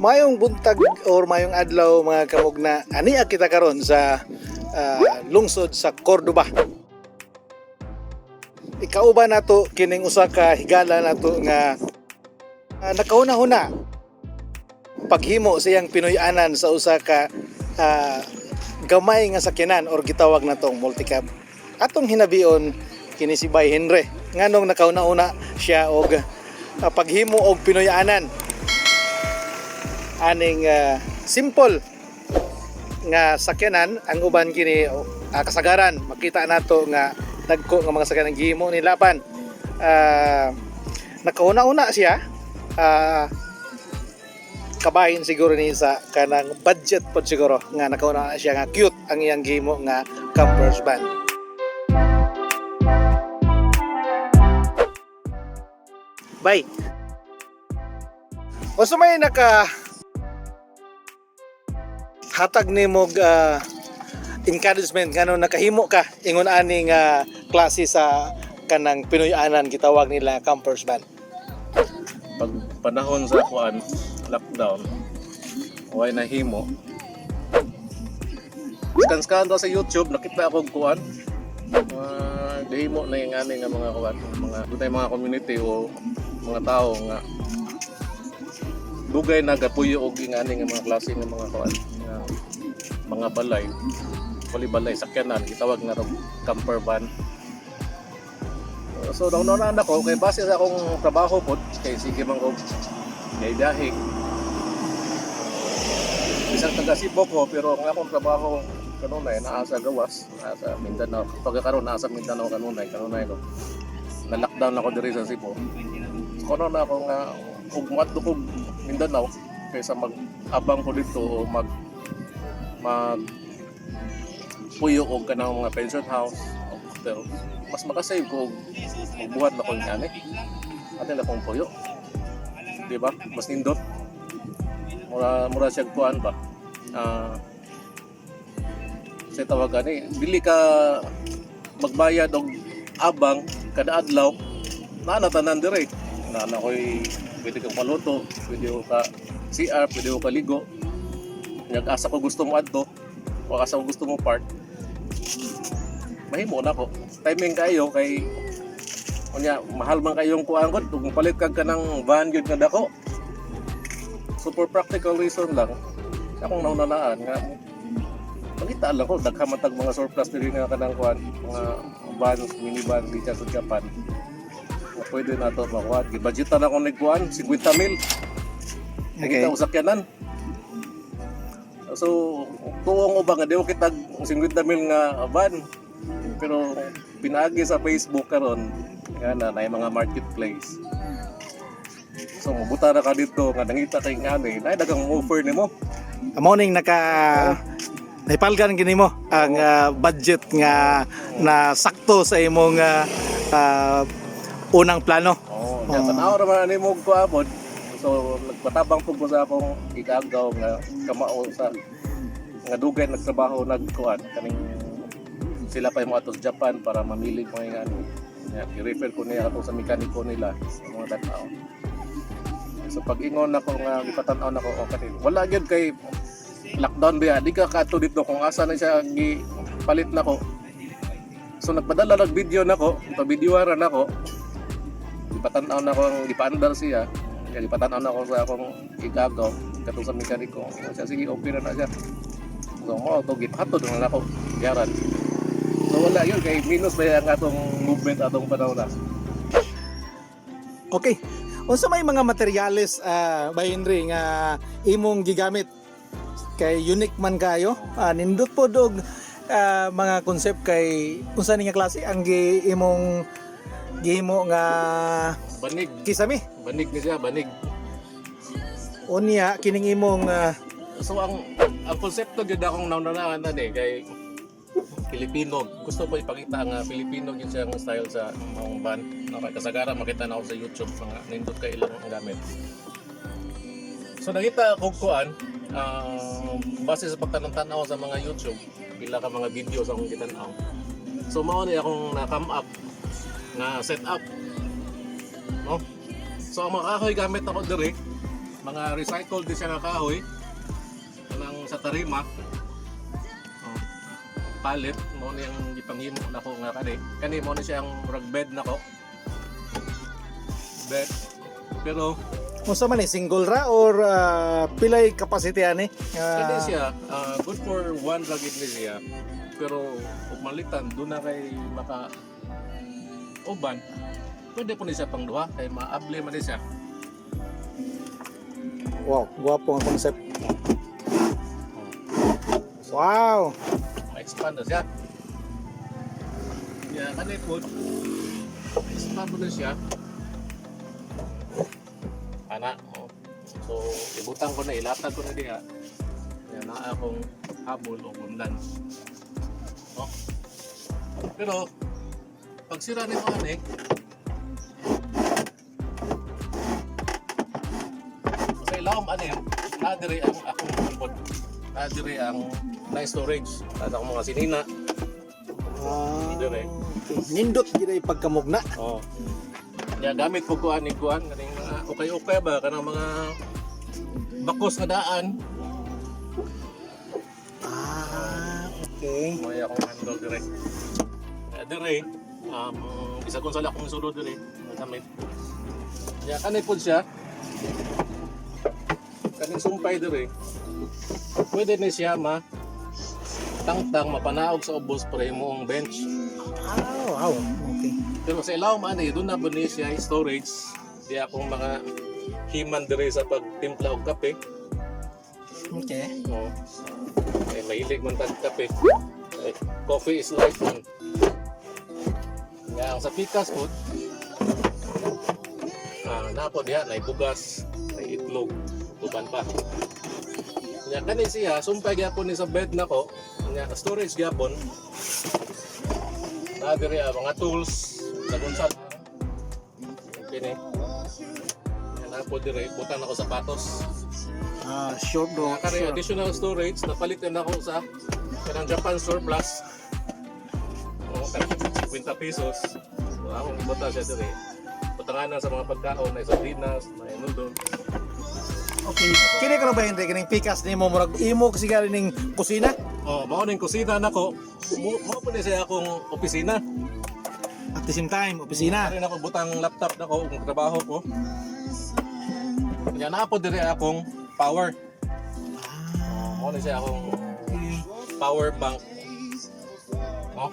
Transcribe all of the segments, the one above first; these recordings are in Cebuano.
Mayong buntag or mayong adlaw, mga kamugna. Ania kita karon sa lungsod sa Cordoba. Ikauban nato kining usa ka higala nato nga nakauna-huna paghimo sa iyang Pinoy-anan sa usa ka gamay nga sakyanan or gitawag natong multicab. Atong hinabion kini si Bay Henry nganong nakauna-una siya og paghimo og Pinoy-anan aning simple nga sakyanan. Ang uban kini kasagaran makita nato nga dagko nga mga sakyanan gihimo nila pan nakauna-una siya, kabahin siguro ni sa kanang budget pod siguro nga nakauna siya nga cute ang iyang gihimo nga campers van. Bye. Unsa may naka hatag nimo encouragement ngano nakahimo ka ingon ani nga klase sa kanang Pinoy-anan, gitawag nila campers van? Pag panahon sa kuan, lockdown, way nahimo. Scan scan daw sa YouTube, nakita ako og kuan, mga gihimo na yung ani nga mga kuan, mga dunay mga community o mga tao nga dugay nagapuyo og ingani nga mga klase nga mga kuan nga mga balay, wali balay, sakyanan, gitawag nga og camper van. So naunaan ako kay base sa akong trabaho pod, kay sige man ko biyahe. Bisan taga Cebu ko, pero ang akong trabaho kanunay naa sa gawas, naa sa Mindanao. Pag karon naa sa Mindanao kanunay, kanunay ko. Na lockdown ako diri sa Cebu. So kuno na ako nga ug moadto kog Mindanao kaysa mag-abang ko dito o mag mag puyo og kanang mga pension house o hotel, mas makasave ko og magbuhat na ko ani atin na akong puyo, di ba? Mas nindot, mura mura siya kuan ba, sa tawag ani, dili ka magbayad og abang kada adlaw na na tanan dire na na koy pwede kang maluto, pwede ko ka CR, pwede ko kaligo. Nya asa ko gusto mo adto o asa ko gusto mo park, mahimo na ko. Timing kayo kay unya mahal man kayong kuan gud kung palit kag kanang van gyud nga dako. So for practical reason lang akong naunanaan nga mangita lang ko, daghan man tag mga surplus diri nga kanang kuan, mga vans, minivan dito sa Japan nga pwede na to makuha. Gibudgetan ako ni kuan 50 mil. Okay. Kita sakyanan. So tuong uban nga di ko kitag 50 mil nga van. Pero pinaagi sa Facebook karon nga na naay mga marketplace. So mabuta ra ka dito nga nangita kay ngani, naay daghang offer nimo. Amo ning naka naipalgan gini mo ang budget nga na sakto sa imong unang plano. Oh, nya tanaw ra man nimo og kuabot. So nagpatabang pud ko sa akong gikaagaw nga kamao sa nga dugay nagtrabaho, nagkuan kaning sila pa yung mga sa Japan para mamili mga yung ano. Nya, i-refer ko niya ato sa mekaniko nila sa mga tao. So pag ingon ako nga gipatan-aw nako, oh, kani wala gyud kay lockdown ba, di ka kaadto dito kung asa na siya gipalit nako. So nagpadala nag video nako, pa-videoara nako. Gipatan-aw nako ang gipaandar siya. Kaya gipatan-aw nako sa akong igagaw katong sa mekaniko. Siya sige, okay na na siya. So mo to gipahatod na nako biyaran. So wala yun kay minus ba ang atong movement atong panahon na. Okay. Unsa may mga materyales, Bay Henry, nga imong gigamit kay unique man kayo? Nindot pod og mga concept kay unsa ni nga klase ang gi imong gihimo nga Banig, kisame? Banig ni siya, banig. Unya kining imong So ang konsepto gyud akong naunanaan ani kay Pilipino. Gusto ko ipakita nga Pilipino gyud siyang style sa mga van. No, kay kasagaran makita na ako sa YouTube mga nindot kay ilang ang gamit. So nakita ko kuan, base sa pagtanong-tanaw sa mga YouTube, pila ka mga videos akong gitan-aw. So mao ni akong na-come up nga set up. No? So ang mga kahoy gamit ako diri, Mga recycled din siya nga kahoy. Kanang sa tarima. Oh. Pallet mo ni ang gipanghimo nako nga kani. Kani mo ni siya ang murag bed nako. Bed. Pero Unsa man ni, single ra or pilay capacity ani? kani siya, good for one ra gid ni siya. Pero ug malitan doon na kay maka uban. Pwede po ni siya pang duha kay maable man ni siya. Wow, gwapo ang concept. Wow. Ma-expand na siya. Yeah, kani po. Ma-expand mo na siya. Ana, oh. So, ibutang ko na, ilatag ko na diha. Yan na akong habol o gundan. Oh. Pero, pag sira ni mo ani, sa ilawom ani, na diri ang akong bukod. Na diri ang na storage. At akong mga sinina. Dire. Okay. Nindot gid ay pagkamugna. Oh. Ya gamit po ko ani kuan kaning mga ukay-ukay ba kanang mga bakos nga daan. Okay. Mo akong handle dire. Dire isa kung sala akong sulod dire nga gamit. Ya kanay pod siya. Kaning sumpay dire. Pwede ni siya ma tangtang mapanaog sa ubos para imong bench. Ah, wow. Okay. Pero sa ilawom ani doon na po ni siya storage. Di akong mga himan dire sa pagtimpla og kape. Okay. Oo. Eh, mahilig man tag kape. Eh, coffee is life man. Nga ang sa pikas po, napo diha, nay bugas, nay itlog, uban pa. Nya kani siya, sumpay gyapon ni sa bed nako. Nya storage gyapon. Na diri ang mga tools, sagun sa okay ni. Nya napo diri, butang nako sapatos. Short do. Kaya Sure. additional storage, napalit din ako sa kanang Japan surplus. Oo, 50 pesos. So, akong ibota siya diri. Butangan na sa mga pagkaon, na sardinas, na noodle. Okay. Kini karon ba, Henry, kining pikas nimo murag imo kasi ning kusina? Oh, mao ning kusina nako. Mao po ni siya akong opisina. At the same time, opisina. Ari nako butang laptop nako ug trabaho ko. Nya naa po diri akong power. Oh, mao ni siya akong power bank. Oh.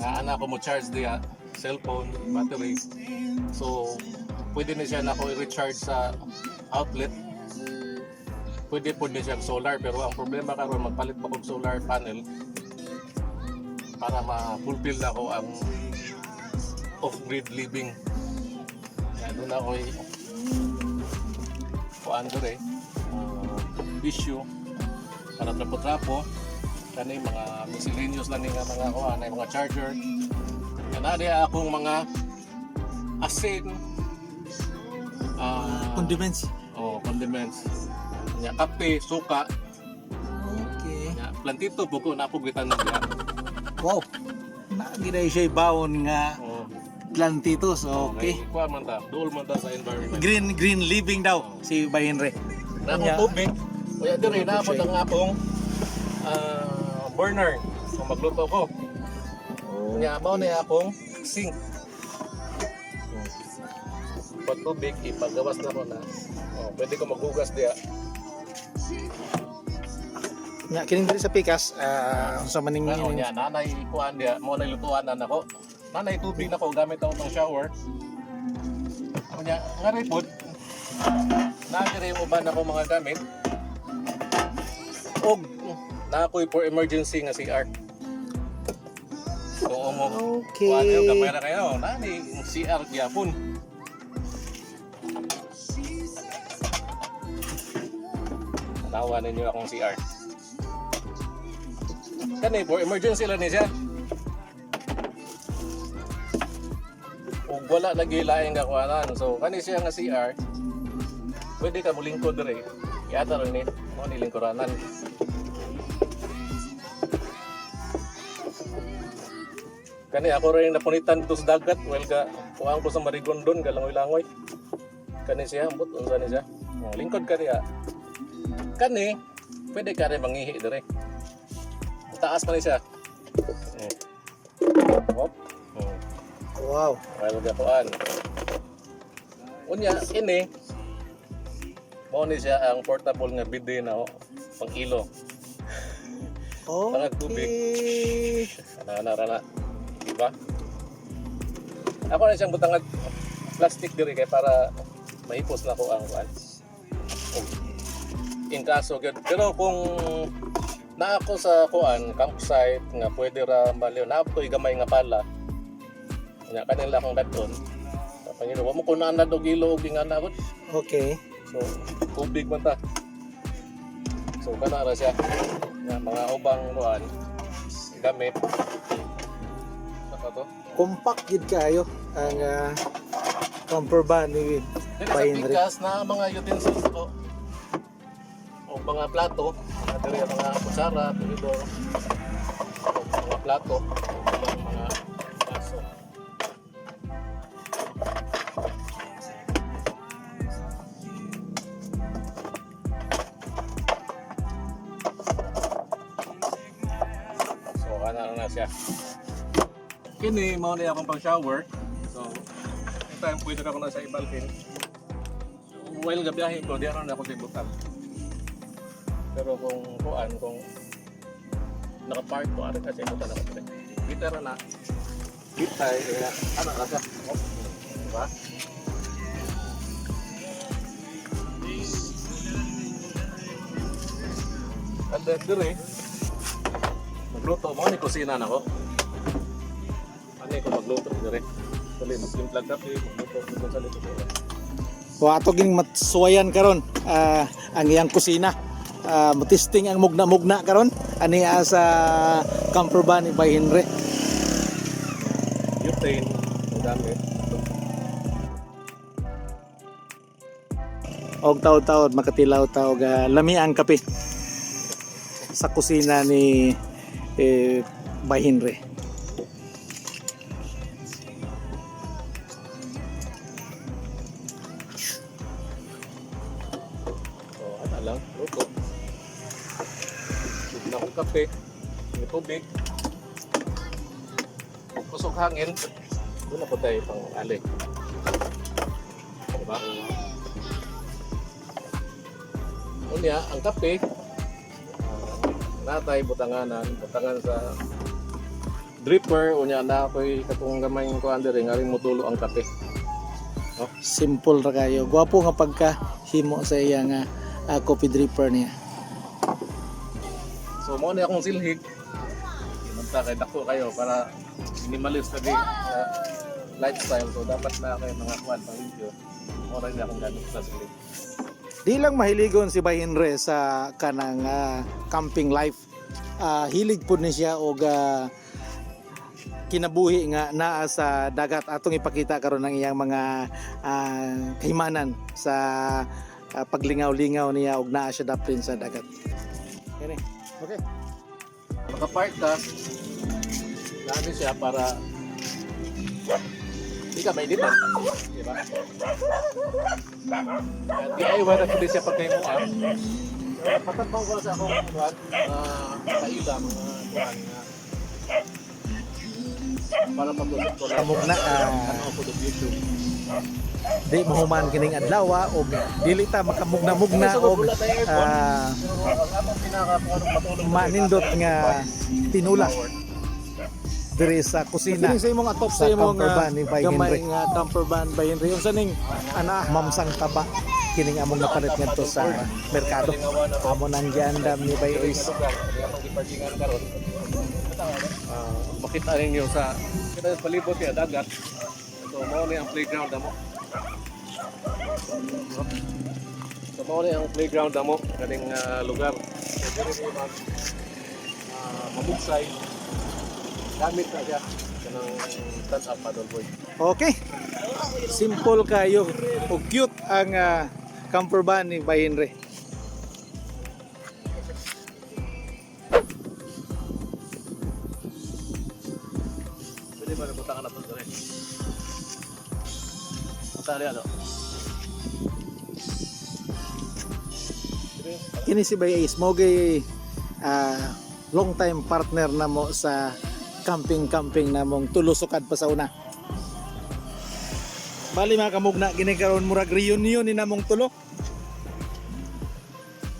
Nga ana ko mo charge diya cellphone, battery. So, pwede na siya nako i-recharge sa outlet. Pwede po din siyang solar pero ang problema karon magpalit pa kog solar panel para ma-fulfill na ko ang off-grid living. Kaya doon ako kuan dere, issue para trapo-trapo kani mga miscellaneous lang ni nga mga kuan ay mga charger. Kanari akong mga asin, Condiments. oh, condiments. Nya kape, suka, nya plantito buko na po gitan diya. Wow. Na gid ay siya bawon nga Oh, plantitos. Okay. Kuan man ta, duol man ta sa environment. Green green living daw si Bay Henry. Na akong Nya. tubig. Kuya diri na po ang akong burner kung magluto ko. Nya mao ni akong sink. Pag tubig, ipagawas na ko na. Oh, pwede ko maghugas diya. Nya kining diri sa pikas, unsa man ning Ano niya, nanay kuan diya, mo na lutuan na nako. Nanay tubig nako gamit ako pang shower. Ako niya, nga rin po. Naa yung uban ako mga gamit. Og na ako'y for emergency nga CR. Oo mo. Kuan yung gamay ra kayo, nani CR gyapon. Tawa ninyo akong CR. Kani for emergency lang ni siya. Ug wala lagi laing kakuanan. So kani siya nga CR. Pwede ka mulingkod diri. Yata ron ni mo ni lingkuranan. Kani ako rin napunitan dito sa dagat. Well ka kuhaan ko sa Marigondon galangoy-langoy. Kani siya ambot unsa ni siya. Oh, lingkod ka diya. Kani, pwede ka rin mangihi dire. Taas man ni siya. Hop. Wow. Well, gapuan. Unya, ini, mao ni siya ang portable nga bidet na oh, pang ilo. Tangag tubig. Okay. Ana ana ra na. Di ba? Ako na siyang butangag plastic diri kay para mahipos na ko ang kuan. Oh. In kaso gyud. Pero kung naa ako sa kuan campsite nga pwede ra baliw na ako'y gamay nga pala. Nya kanila akong dadon. Sa Panginoon, wa mo ko na og ilo og ingana gud. Okay. So tubig man ta. So kana ra siya. Nga mga ubang kuan gamit. Saka to. Compact gid kayo ang camper van ni Dili sa Bay Henry. pikas na mga utensils ko o mga plato, mga diri ang mga kutsara, tinidor, o mga plato, o mga baso. So, ana na siya. Kini, mao na akong pang shower. So, anytime pwede ka ko na sa ibalhin. While gabiyahe ko, di na ako sa ibutang. Pero kung kuan, kung nakapark ko, ari ka sa ibutang ako dire. Kita ra na. Kita eh, ana ra siya. Oh, diba? And then dire, magluto mo ni kusina nako. Ano ko magluto dire. Dali magtimplag kape, magluto ko sa lito. O ato ging matsuwayan karon ang iyang kusina. Matisting ang mugna-mugna karon ani sa camper van ni Bay Henry. Butane, ang gamit. Og taod-taod makatilaw ta og lami ang kape sa kusina ni Bay Henry. So, ano lang, luto. Bigla akong kape, may tubig. Kusog hangin, doon ako tayo pang ali. Diba? Unya, ang kape, natay butanganan, butangan sa dripper, unya na ako'y katong gamay ko andere, nga rin motulo ang kape. Simple ra kayo. Gwapo nga pagka himo sa iya nga coffee dripper niya. So mo na akong silhig. Inunta kay dako kayo para minimalist lagi sa lifestyle. So dapat na kayo mga kuan pang video. Mo rin akong gamit sa silhig. Di lang mahiligon si Bay Henry sa kanang camping life. Hilig pud ni siya og kinabuhi nga naa sa dagat. Atong ipakita karon ang iyang mga kahimanan sa paglingaw-lingaw niya og naa siya daplin sa dagat. Kani. Okay. Nakapark ka. Dami siya para di ka mainitan. Di ba? At DIY na pwede siya pagkay mo ah. Patagbaw ko sa akong kuan, kaila mga kuan nga para pag-usap ko na Kamugna ano ko sa YouTube. di mahuman kining adlaw og dili ta makamugna-mugna og Pero ang among pinaka kung anong matulog manindot nga tinula diri sa kusina. Kining sa imong atop Sa sa imong camper van ni Bay gamay Henry. nga camper van Bay Henry. Unsa ning Ana mamsang taba kining among napalit ngadto sa merkado. Amo nang giandam ni Bay Ace. Lugar among giparkingan karon. Makita ninyo sa kita sa palibot kay dagat. So mao ni ang playground amo. So mao ni ang playground amo kaning lugar. So diri ni mag mabugsay. Gamit na siya kanang stand up paddleboard. Okay. Simple kayo ug cute ang camper van ni Bay Henry. Pwede ba nabutangan na ito diri? Butang ano? Kini si Bay Ace mo gay long time partner namo sa camping camping namong tulusokad pa sa una. Bali, mga kamugna, gini karon murag reunion ni namong tulo.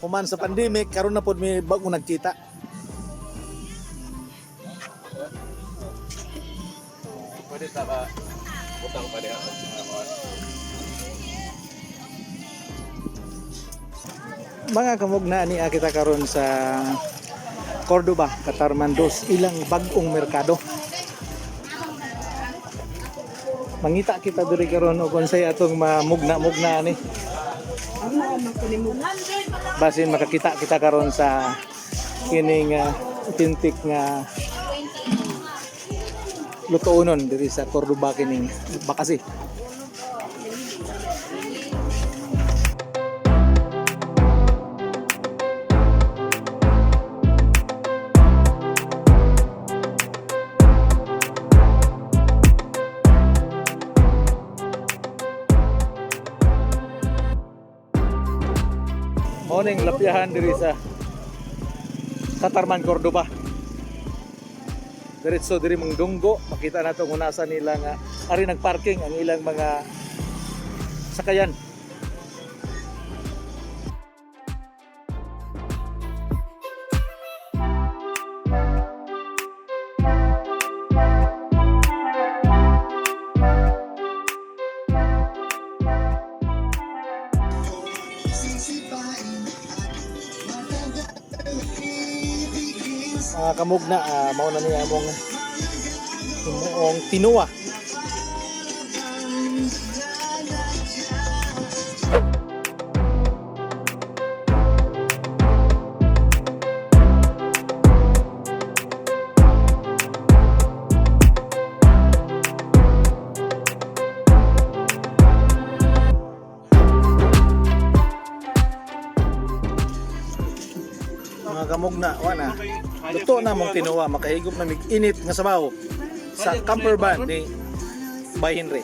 Human sa pandemic, karon na pod mi bago nagkita. Pwede ta ka butang pa diha og mga kuan. Mga kamugna, ni kita karon sa Cordoba, Catarman Dos, ilang bag-ong merkado. Mangita kita diri karon og unsay atong mamugna-mugna ani. Basin makakita kita karon sa kining authentic nga lutuonon diri sa Cordoba kining Bakasi. Morning lapyahan diri sa Catarman, Cordoba. Diretso diri mangdunggo, makita nato kung nasa nila nga ari nagparking ang ilang mga sakayan. Mga kamugna, mao na niya among himuong tinuwa. Mga kamugna, wa na. Luto na mong tinuwa, makahigop na mig init nga sabaw sa camper van ni Bay Henry.